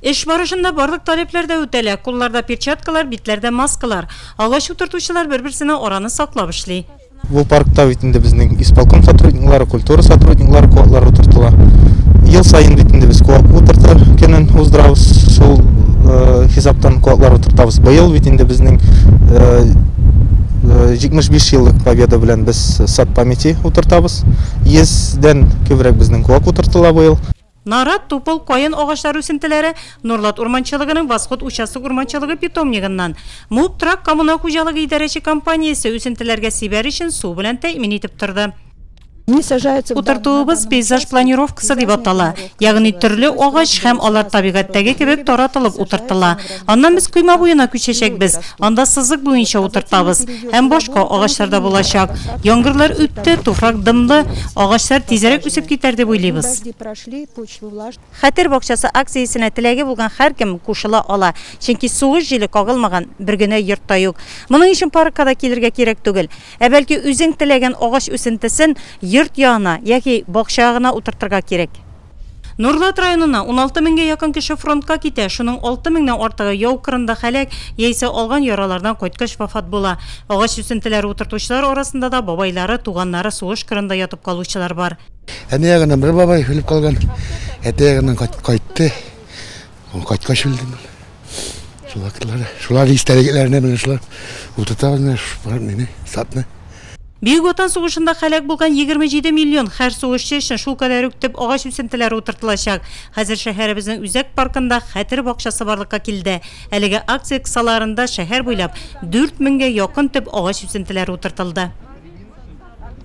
Эш барышында барлык таләпләр дә үтәлә, кулларда перчаткалар, битләрдә маскалар. Агач утыртучылар бер-берсенә араны саклап эшли. Бу паркта бит инде безнең исполком сотрудниклары, культура сотрудниклары куаклар утыртыла. Ел саен бит инде без куак утыртыр көнен уздырабыз, шул хисаптан куаклар утыртабыз. Быел бит инде безнең 75 еллык Победа белән без сад памяти утыртабыз. 100 дән күбрәк безнең куак утыртыла быел. Нарат, тупыл, каен агачлары үсентеләре Нурлат урманчылыгының Восход участок урманчылыгы питомнигыннан. МУП Трак коммуналь хуҗалыгы идарәче компаниясе үсентеләргә сибәр өчен су белән тәэмин итеп торды. Утыртуыбыз пейзаж планировкасы дип атала, ягъни төрле агач һәм алар табигатьтәге кебек таратылып утыртыла. Аннан без койма буена күчәчәкбез, анда сызык буенча утыртабыз һәм башка агачлар да булачак. Яңгырлар үтте, туфрак дымлы, агачлар тизрәк үсеп китәр дип уйлыйбыз. Хәтер бакчасы акциясенә теләге булган һәркем кушыла ала, чөнки сугыш җиле кагылмаган бер генә йорт та юк. Моның өчен паркка да килергә кирәк түгел, ә бәлки үзең теләгән агач үсентесен йорт янына яки бакчага гына утыртырга кирәк. Нурлат районына 16 меңгә якын кеше фронтка китә, шуның 6 меңнән артыгы яу кырында һәлак яисә алган яралардан кайткач вафат була. Агач үсентеләре утыртучылар арасында да бабайлары, туганнары сугыш кырында ятып калучылар бар. Әни ягыннан бер бабай үлеп калган, әти ягыннан кайтты. Ул кайткач үлде. Шул вакытларда, шулар истәлекләренә менә шулар утыртабыз менә шул садны. Бөек Ватан сугышында һәлак булган 27 миллион һәр сугышчы өчен шулкадәр үк төп агач үсентеләре утыртылачак. Хәзер шәһәребезнең үзәк паркында Хәтер бакчасы барлыкка килде. Әлеге акция кысаларында шәһәр буйлап 4 меңгә якын төп агач үсентеләре утыртылды.